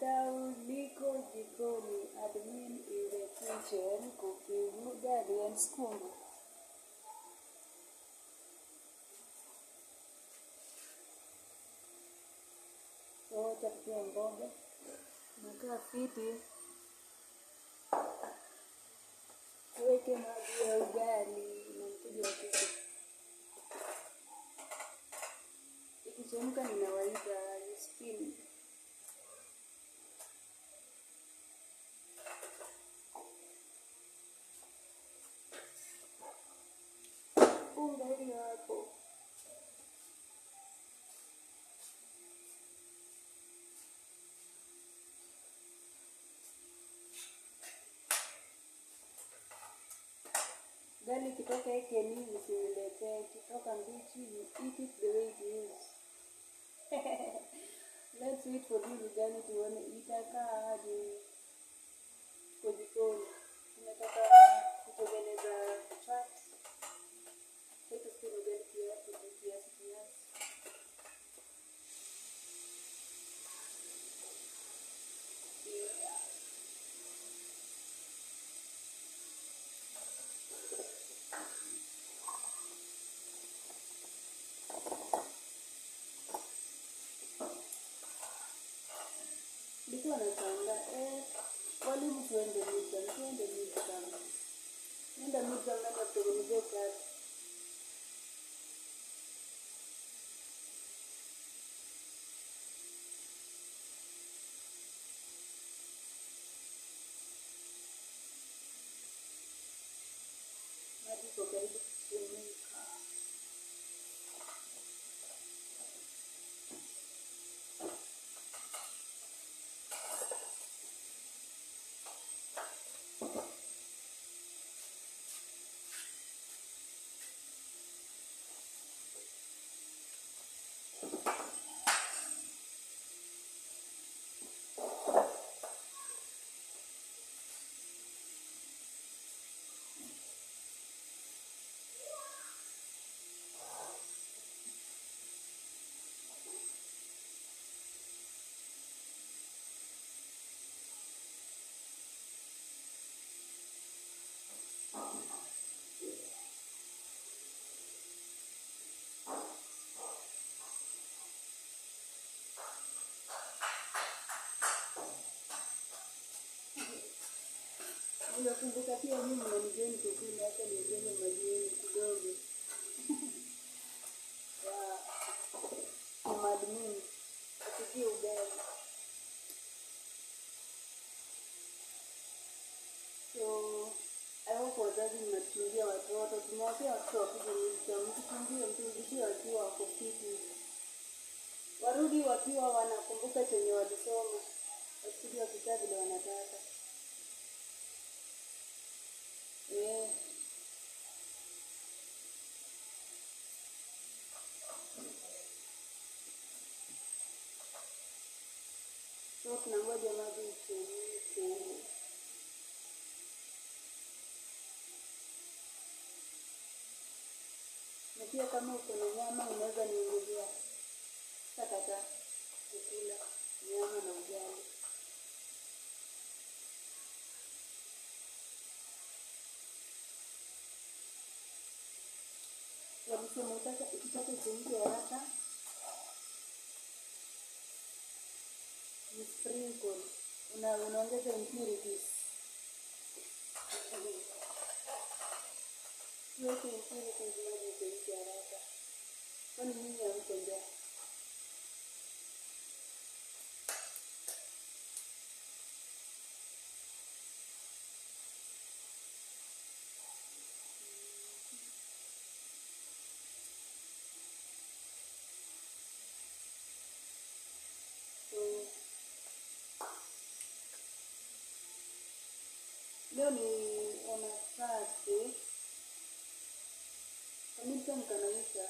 Wadau, niko jikoni, admin in the kitchen cooking ugali and skuma. So wacha tutie mboga, nakaa fiti, tuweke maji ya ugali na mkuji wa keki. Ikichemka ninawaita spin. Unga hiyo hapo. Ugali ikitoka ekeni usiniletee, ikitoka mbichi you eat it the way it is. Let's wait for this ugali tuone itakaa aje. Tuko jikoni, tunataka kutengeneza chat. Take spoon ugali kiasi tu, kiasi kiasi. Yeah. Nilikuwa nashangaa walimu tuende midterm, tuende midterm. Nenda midterm, nenda kutengenezea chat. Maji iko karibu kuchemka. Nikakumbuka pia mimi mnanijoin kukula, hata niongeze maji yenu kidogo. Ya madmin apikie ugali. So I hope wazazi mnatuchungia watoto, tumewapea watoto wakuje midterm, mtuchungie, mturudishie wakiwa wako fiti, warudi wakiwa wanakumbuka chenye walisoma, wasije wakikaa vile wanataka. Eh. So tunangoja maji ichemke. Na pia kama uko na nyama unaweza niongezea. Sitakataa kukula nyama na ugali. Walisema ukitaka ichemke haraka ni sprinkle, unaongeza impurities. Tuweke impurities maji ichemke haraka. Kwani nyinyi hamko njaa? So leo ni on a Thursday. Midterm kanaisha.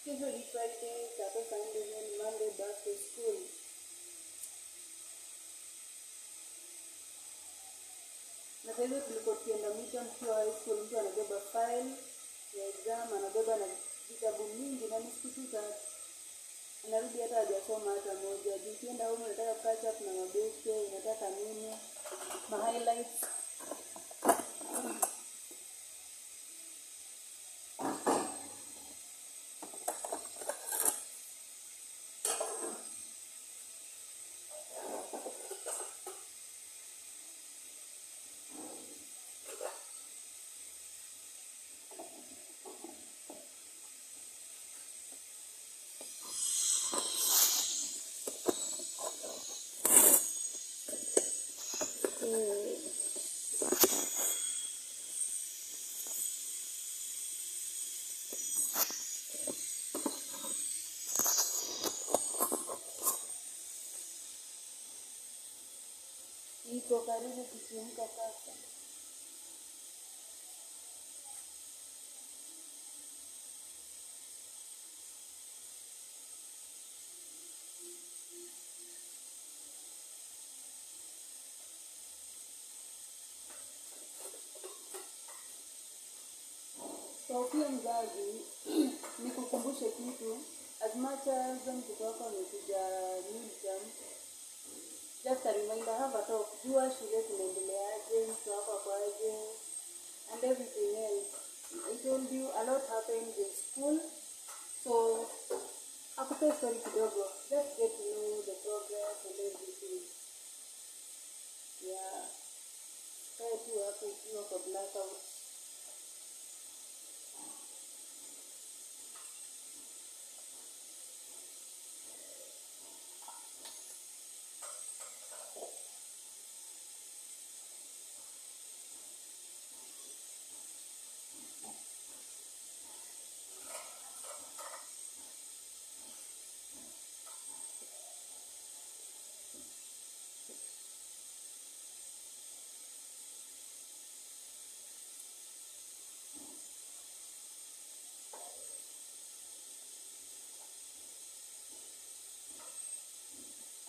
Kesho ni Friday, Saturday, Sunday, then Monday back to school. Na sasa hivi tulikuwa tukienda midterm tukiwa high school, mtu anabeba file ya exam, anabeba na vitabu mingi na ni siku tu 3. Unarudi hata hajasoma hata moja. Juu ukienda home unataka catch up na mabeste, unataka nini, ma highlights. Iko karibu kuchemka sasa. So pia mzazi, nikukumbushe kitu, as much as mtoto wako amekuja midterm, just a reminder, have a talk. Jua shule tunaendeleaje, mtoto wako ako aje, and everything else. I told you a lot happened in school, so akupe story kidogo, just get to know the progress and everything. Yeah, kae tu hapo ukiwa kwa blackout.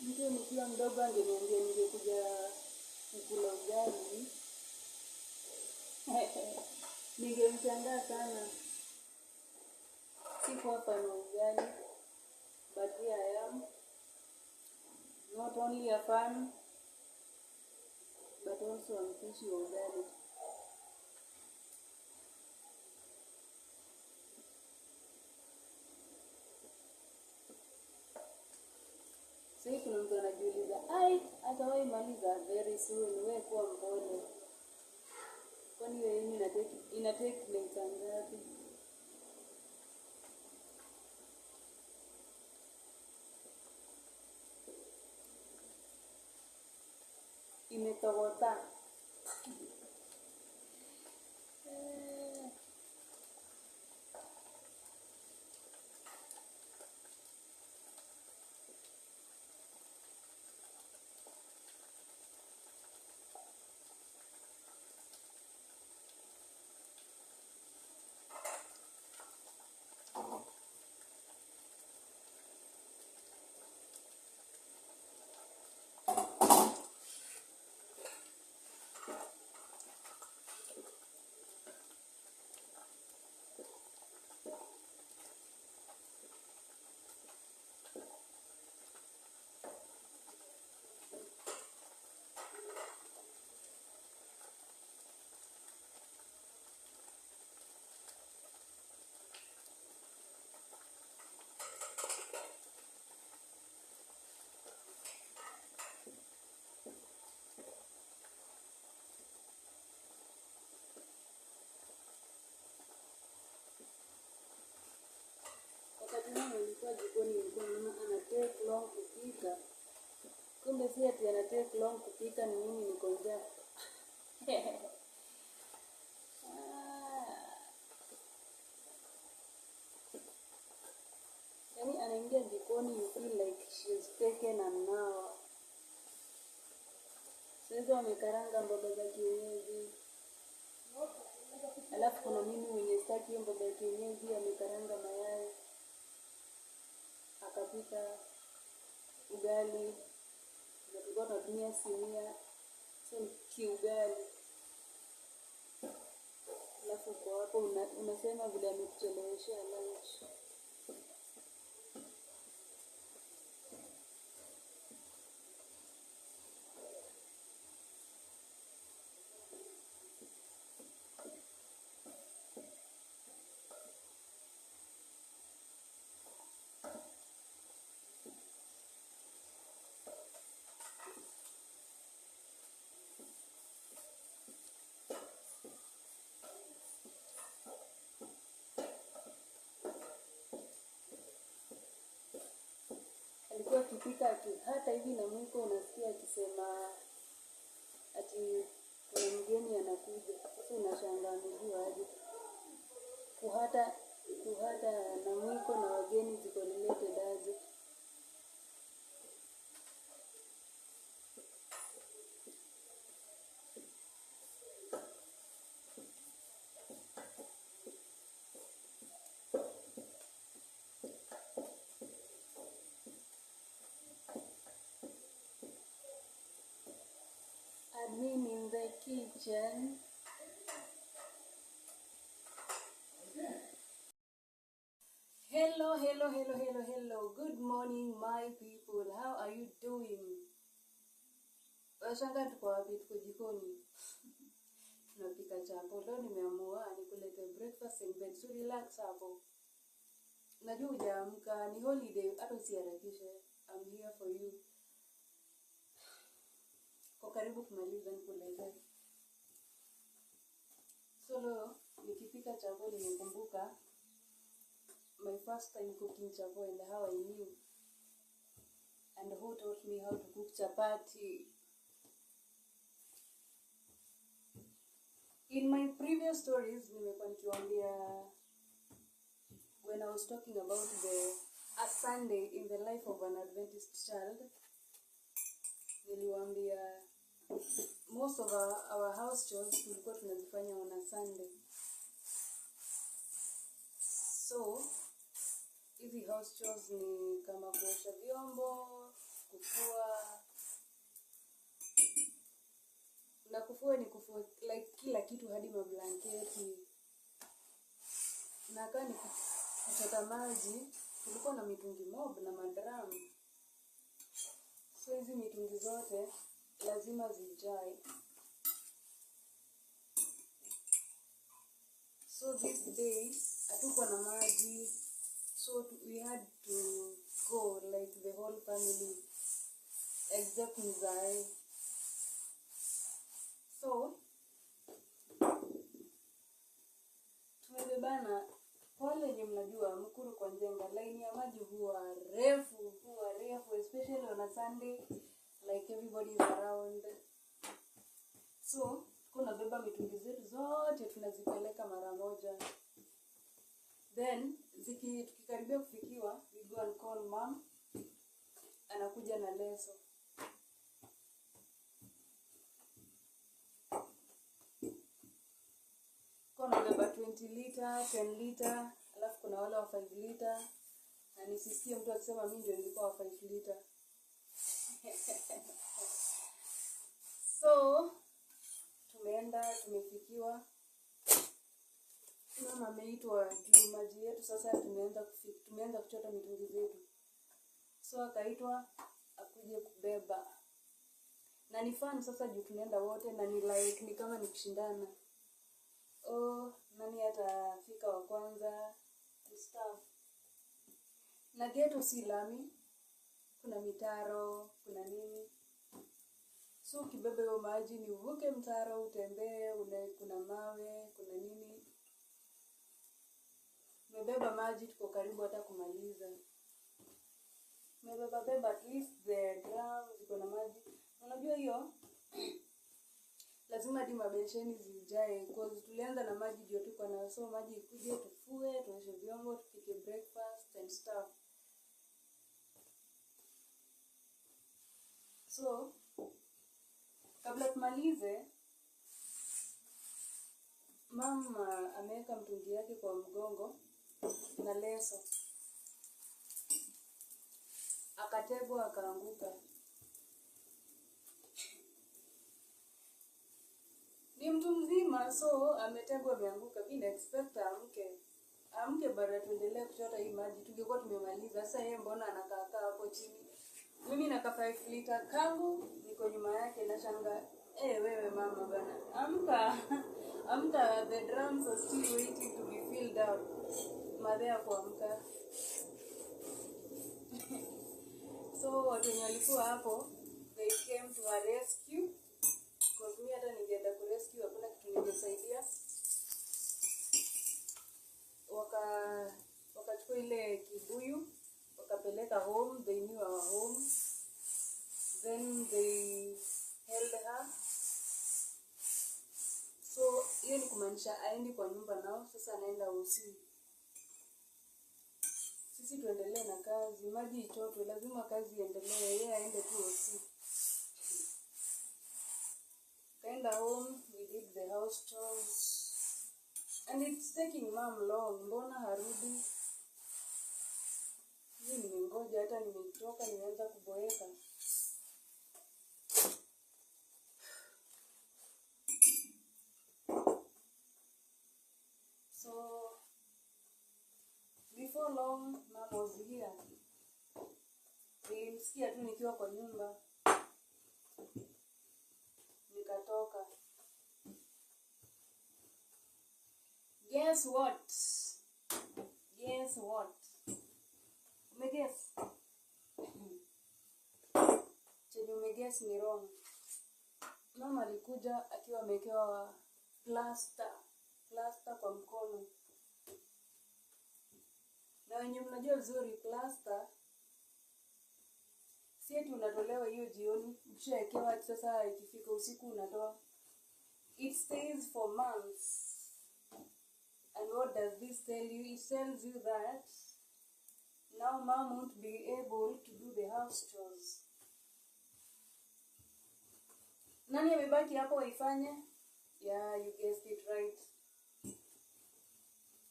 Mtu nikiwa mdogo angeniambia ningekuja kukula ugali, ningemshangaa sana. Sikuwa fan wa ugali, but here I am. Not only a fan, but also a mpishi wa ugali. Sasa kuna mtu anajiuliza, ai, atawahi maliza very soon, we kuwa mpole. Kwani hiyo yenyu ina take dakika ngapi? Imetogota. Wakati mimi nilikuwa jikoni nilikuwa naona ana take long kupika. Kumbe si ati ana take long kupika, ni mimi niko njaa. Ah. Yaani anaingia jikoni you feel like she's taken an hour. Sasa wamekaranga mboga za kienyeji. Alafu kuna mimi mwenye sitaki hiyo mboga ya kienyeji, amekaranga mayai, akapika ugali, na tulikuwa tunatumia sinia, so ni kiugali. Alafu uko hapo unasema vile amekucheleweshea lunch. Alikuwa akipika hata hivi na mwiko unasikia akisema ati kuna mgeni anakuja. Sasa unashangaa amejua aje. Kuhata na mwiko na wageni ziko related aje. Admin in the kitchen. Hello, hello, hello, hello, hello. Good morning, my people. How are you doing? Washangaa tuko wapi? Tuko jikoni. Tunapika chapo. Leo nimeamua nikulete breakfast in bed. So relax hapo. Najua hujaamka, ni holiday, hata usiharakishe. I'm here for you. Kwa karibu kumaliza nikuletee. So leo nikipika chapo nimekumbuka my first time cooking chapo and how I knew and who taught me how to cook chapati. In my previous stories nimekuwa nikiwaambia when I was talking about a Sunday in the life of an Adventist child, niliwaambia most of our house chores tulikuwa tunazifanya on a Sunday. So hizi house chores ni kama kuosha vyombo, kufua. Na kufua ni kufua like kila kitu hadi mablanketi. Na kaa ni kuchota maji, kulikuwa na mitungi mob na madrum. So hizi mitungi zote lazima zijae. So this day hatukuwa na maji, so we had to go like the whole family except Mzai. So tumebebana. Kwa wale wenye mnajua Mukuru kwa Njenga, line ya maji huwa refu, huwa refu, especially on a Sunday, like everybody is around. So tunabeba mitungi zetu zote tunazipeleka mara moja. Then tukikaribia kufikiwa, we go and call mom, anakuja na leso. Kwa nabeba 20 liter, 10 liter, alafu kuna wale wa 5 liter. Na nisisikie mtu akisema mimi ndio nilikuwa wa 5 liter. So tumeenda, tumefikiwa. Mama ameitwa juu maji yetu sasa tumeanza kuchota mitungi zetu. So akaitwa akuje kubeba. Na ni fun sasa juu tunaenda wote na ni like ni kama ni kushindana. Oh, nani atafika wa kwanza and stuff. Na ghetto si lami, kuna mitaro, kuna nini. So ukibeba hiyo maji ni uvuke mtaro, utembee, kuna mawe, kuna nini. Umebeba maji, tuko karibu hata kumaliza. Umebeba beba at least the drum ziko na maji. Unajua hiyo lazima hadi mabesheni zijae, cause tulianza na maji ndio tuko na, so maji ikuje tufue, tuoshe vyombo, tupike breakfast and stuff. So kabla tumalize, mama ameweka mtungi yake kwa mgongo na leso, akategwa akaanguka. Ni mtu mzima, so ametegwa ameanguka. Mimi na expect amke. Amke baada tuendelee kuchota hii maji, tungekuwa tumemaliza. Sasa yeye mbona anakaa kaa hapo chini? Mimi na ka 5 liter kangu niko nyuma yake nashanga, wewe mama bana, amka. Amka, the drums are still waiting to be filled up. Madhea kuamka. So watu wenye walikuwa hapo, they came to her rescue. Because mi hata ningeenda ku rescue hakuna kitu ningesaidia. Wakachukua ile kibuyu, wakapeleka Wakampeleka home, they knew our home. Then they held her. So hiyo ni kumaanisha aendi kwa nyumba nao, sasa anaenda hosi. Sisi tuendelee na kazi, maji ichotwe, lazima kazi iendelee, yeye aende tu hosi. Kaenda home, we did the house chores. And it's taking mom long, mbona harudi? Mimi nimengoja hata nimechoka, nimeanza kuboeka. So before long mom was here. Nilimsikia tu nikiwa kwa nyumba. Nikatoka. Guess what? Guess what? Umeguess? Chenye umeguess ni wrong. Mama alikuja akiwa amewekewa plaster. Plaster kwa mkono. Na wenye mnajua vizuri plaster si eti unatolewa hiyo jioni, ukishawekewa sasa ikifika usiku unatoa. It stays for months. And what does this tell you? It tells you that now mom won't be able to do the house chores. Nani amebaki hapo waifanye? Yeah, you guessed it right.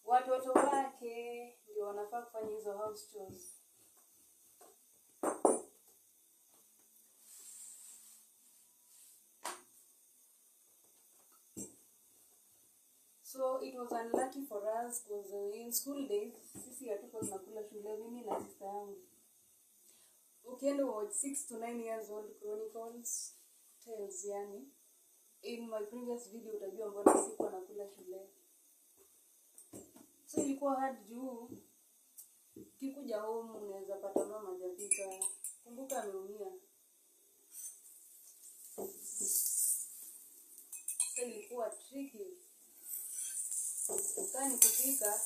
Watoto wake ndio wanafaa kufanya hizo house chores. So it was unlucky for us because in school days sisi hatukuwa tunakula shule, mimi na sister yangu. Ukienda watch 6 to 9 years old Chronicles Tales, yani in my previous video utajua mbona sikuwa nakula shule. So ilikuwa hard juu kikuja home unaweza pata mama hajapika. Kumbuka ameumia. So ilikuwa tricky. Kani kupika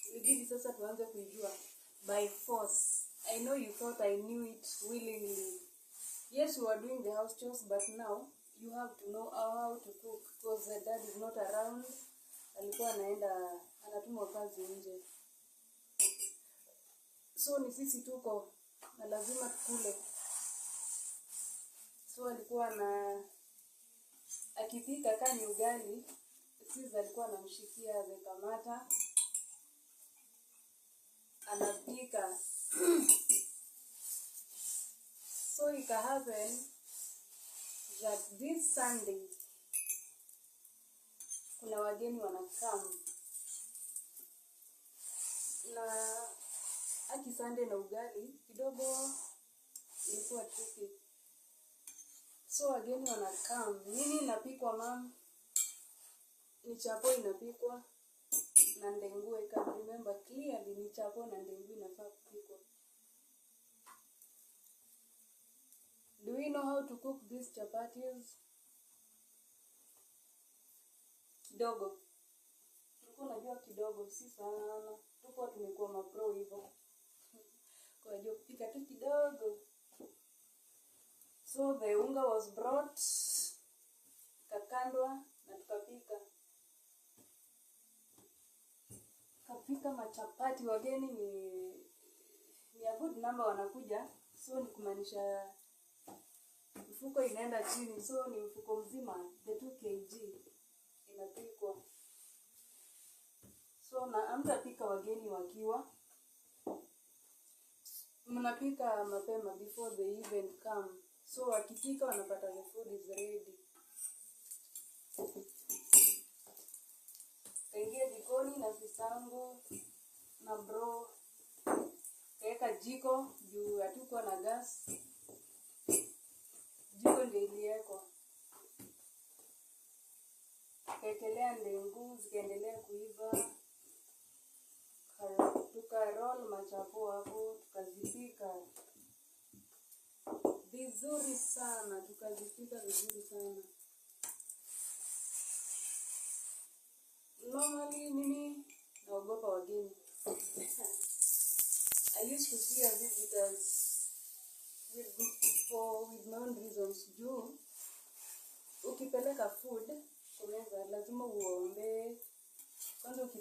ilibidi sasa tuanze kuijua by force. I know you thought I knew it willingly. Yes, we were doing the house chores, but now you have to know how to cook because the dad is not around. Alikuwa anaenda anatumwa kazi nje. So ni sisi tuko na lazima tukule. So alikuwa na akipika kani ugali, sisi alikuwa anamshikia zekamata anapika. So it happened that this Sunday kuna wageni wanakam, na aki Sunday na ugali kidogo ilikuwa tricky. So wageni wanakam, nini inapikwa mam? Ni chapo inapikwa na ndengu. I can remember clearly ni chapo na ndengu inafaa kupikwa. Do we know how to cook these chapatis? Kidogo. Tulikuwa tunajua kidogo, si sana. Tulikuwa tumekuwa mapro hivyo. Kwa hiyo kupika tu kidogo. So the unga was brought, kakandwa na tukapika. Kapika machapati. Wageni ni a good number wanakuja. So ni kumaanisha mfuko inaenda chini. So ni mfuko mzima, the 2 kg inapikwa. So na hamtapika wageni wakiwa, mnapika mapema before they even come. So wakifika wanapata the food is ready. Kaingia jikoni na sistangu na bro, kaeka jiko juu hatukuwa na gas. Jiko ndio iliekwa. Kaekelea ndengu zikaendelea kuiva. Tukaroll machapo hapo, tukazipika vizuri sana, tukazipika vizuri sana. Normally mimi naogopa wageni. I used to fear visitors.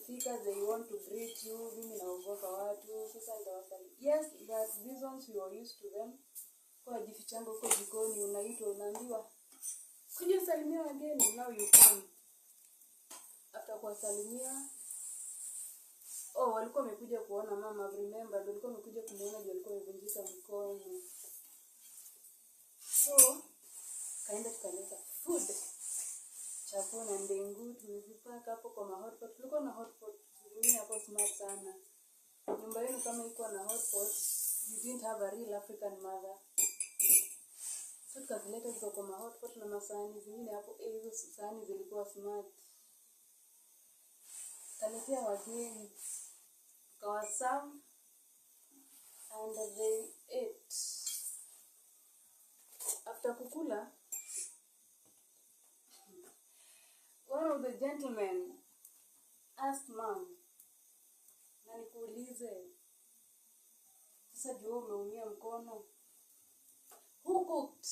wakifika they want to greet you. Mimi naogopa watu. Sasa nitawasalimia. Yes, but these ones you are used to them. Kwa jifichanga huko jikoni, unaitwa, unaambiwa kuja usalimia wageni. Now you come. After kuwasalimia, oh, walikuwa wamekuja kuona mama. Remember, ndio walikuwa wamekuja kumuona juu alikuwa amevunjika mkono. So kaenda tukaleta food, chapo na ndengu, tumezipaka hapo kwa ma hotpot. Tulikuwa na hotpot zingine hapo smart sana. Nyumba yenu kama iko na hotpot, you didn't have a real African mother. So tukazileta ziko kwa ma hotpot na masahani zingine hapo. Eh, hizo sahani zilikuwa smart. Kaletea wageni, tukawaserve and they ate. After kukula, one of the gentlemen asked mom, "Na nikuulize, sasa juu umeumia mkono, who cooked?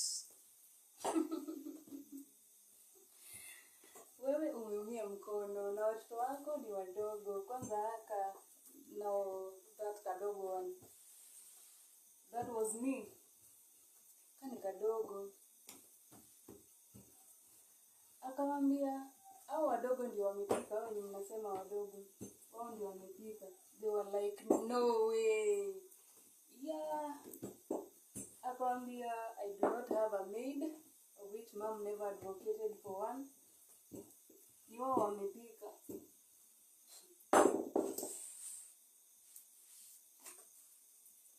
Wewe umeumia mkono na watoto wako ni wadogo, kwanza haka, no, that kadogo one." That was me. Kani kadogo. Akamwambia hao wadogo ndio wamepika, hao wenye mnasema wadogo, wao ndio wamepika. They were like, "No way." Yeah. Akamwambia, "I do not have a maid," of which mom never advocated for one. Ni wao wamepika.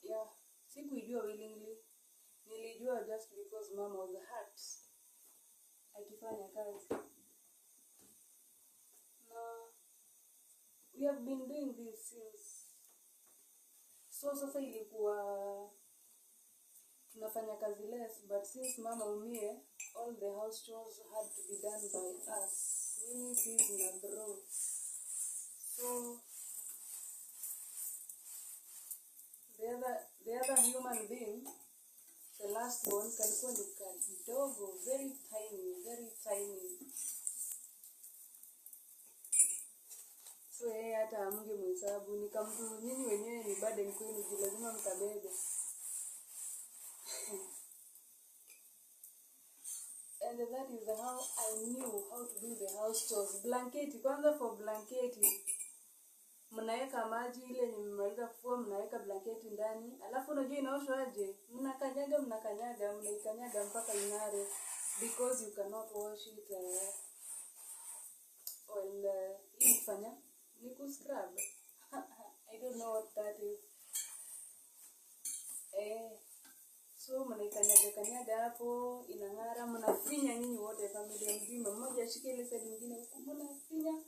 Yeah, sikuijua willingly. Nilijua just because mom was hurt akifanya kazi. Na we have been doing this since. So sasa ilikuwa tunafanya kazi less, but since mama umie, all the house chores had to be done by us. Mimi, sis na bro. So the other human being, the last one, kalikuwa ni kadogo, very tiny, very tiny. So yeye hata amge mhesabu, nikamtu nyinyi wenyewe ni burden kwenu juu lazima mkabebe. And that is how I knew how to do the house chores. Blanketi, kwanza for blanketi. Mnaweka maji ile yenye mmemaliza kufua, mnaweka blanketi ndani. Alafu unajua inaoshwa aje? Mnakanyaga, mnakanyaga, mnaikanyaga mpaka ing'are, because you cannot wash it well, hii kufanya ni kuscrub. I don't know what that is. So mnaikanyaga kanyaga hapo inang'ara, mnafinya nyinyi wote, familia mzima, mmoja ashike ile side, nyingine huku, mnafinya.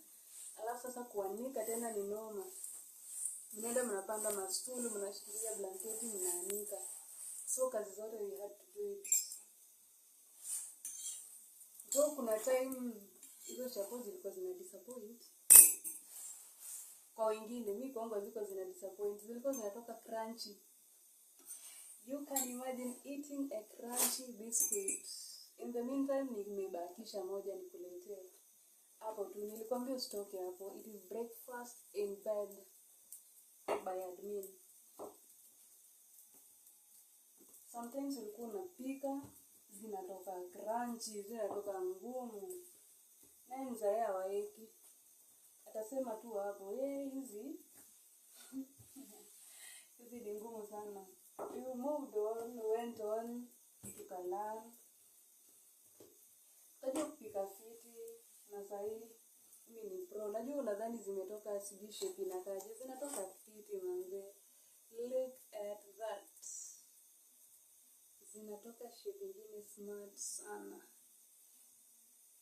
Alafu sasa kuanika tena ni noma. Mnaenda mnapanga mastulu, mnashikilia blanketi, mnaanika. So kazi zote we had to do it. Though kuna time hizo chapo zilikuwa zina disappoint kwa wengine, mi kwangu hazikuwa zina disappoint, zilikuwa zinatoka crunchy. You can imagine eating a crunchy biscuit. In the meantime, nimebakisha moja nikuletee hapo tu. Nilikwambia usitoke hapo. It is breakfast in bed by admin. Sometimes ulikuwa unapika zinatoka crunchy, zinatoka ngumu. Naye mzae hawaeki, atasema tu hapo, "Eh, hizi hizi ni ngumu sana." We moved on, went on, tukalearn, tukajua kupika fiti, na sahii mimi ni pro. Najua unadhani zimetoka sijui shape inakaje, zinatoka fiti manze. Look at that, zinatoka shape ingine smart sana.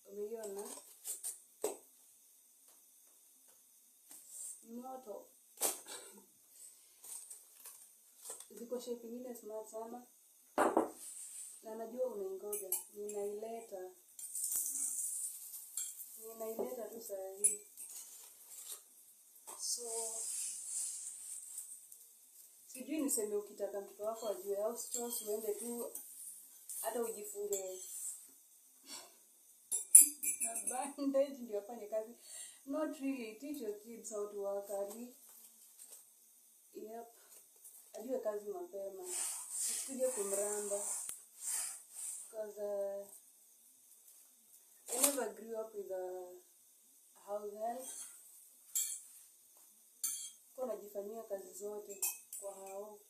Umeiona? Ni moto. Ziko shape ingine smart sana, na najua unaingoja. Ninaileta, ninaileta tu saa hii. So sijui niseme, ukitaka mtoto wako ajue house chores, uende tu hata ujifunge na bandage ndio afanye kazi. Not really. Teach your kids how to work early. Yep. Ajue kazi mapema. Usikuje kumramba. Because I never grew up with a house help. Kwa najifanyia kazi zote kwa hao.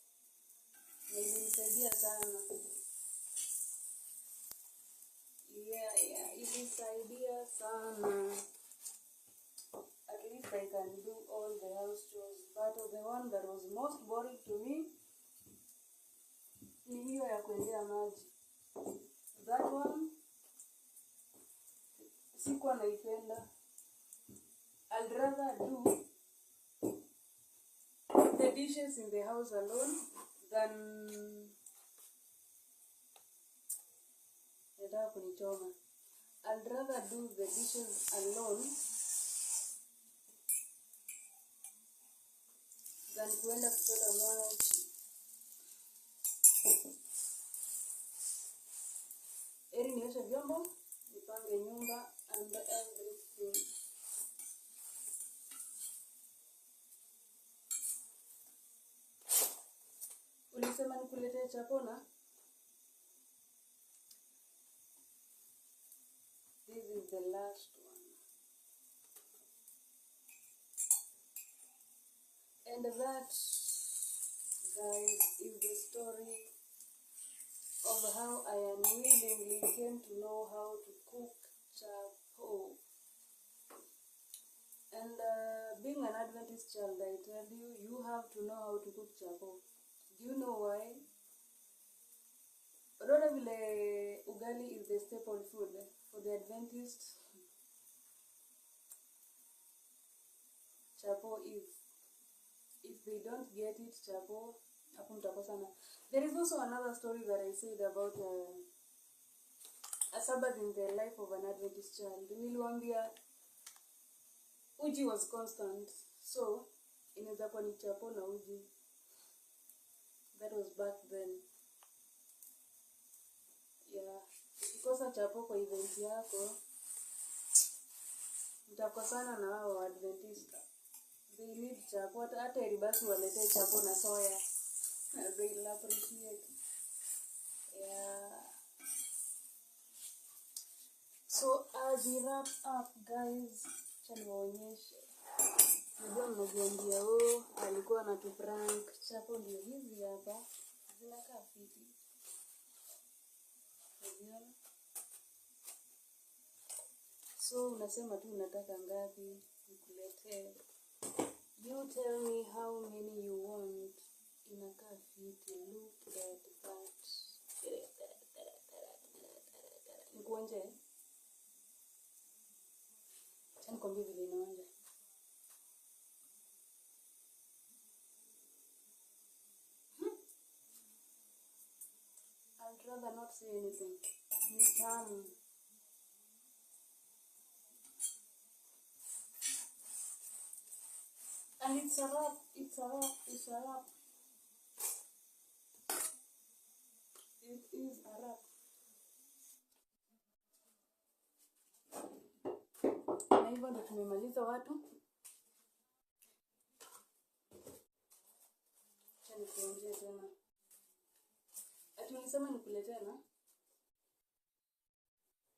Na ilinisaidia sana. Yeah, ilisaidia sana. At least I can do all the house chores. But the one that was most boring to me ni hiyo ya kuendea maji. That one sikuwa naipenda. I'd rather do the dishes in the house alone than nataka kunichoma. I'd rather do the dishes alone than kuenda kuchota maji. Heri nioshe vyombo, nipange nyumba and everything. Ulisema nikuletee chapona? This is the last one. And that, guys, is the story of how I unwillingly came to know how to cook chapo. And being an Adventist child, I tell you, you have to know how to cook chapo. Do you know why? Unaona vile ugali is the staple food for the Adventist, chapo is. If they don't get it, chapo, hapo mtakosana. There is also another story that I said about a Sabbath in the life of an Adventist child. Niliwaambia uji was constant, so inaweza kuwa ni chapo na uji. That was back then. Yeah, ukikosa chapo kwa event yako mtakosana na wao Adventista. They need chapo. Hata heri basi waletee chapo na soya. They'll appreciate. Yeah. So as we wrap up, guys, acha niwaonyeshe. Najua mnajiambia, oh, alikuwa anatuprank. Chapo ndio hizi hapa. Zinakaa fiti. Unaziona? So unasema tu unataka ngapi nikuletee. You tell me how many you want. Inakaa fiti. Look at that. Nikuonje? Acha nikwambie vile inaonja. I'd rather not say anything. Ni tamu. And it's a wrap, it's a wrap, it's a wrap. It is a wrap. Na hivyo ndo tumemaliza watu. Acha nikuonje tena. Ati ulisema nikuletee na?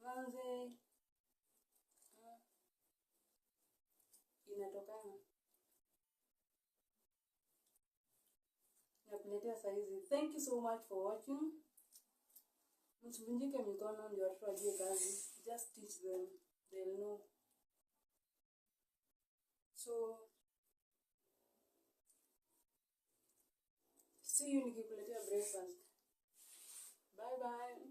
Manze. Inatokana. Nakuletea saizi. Thank you so much for watching. Msivunjike mikono ndio watoto wajue kazi. Just teach them. They'll know. So see you nikikuletea breakfast. Bye bye.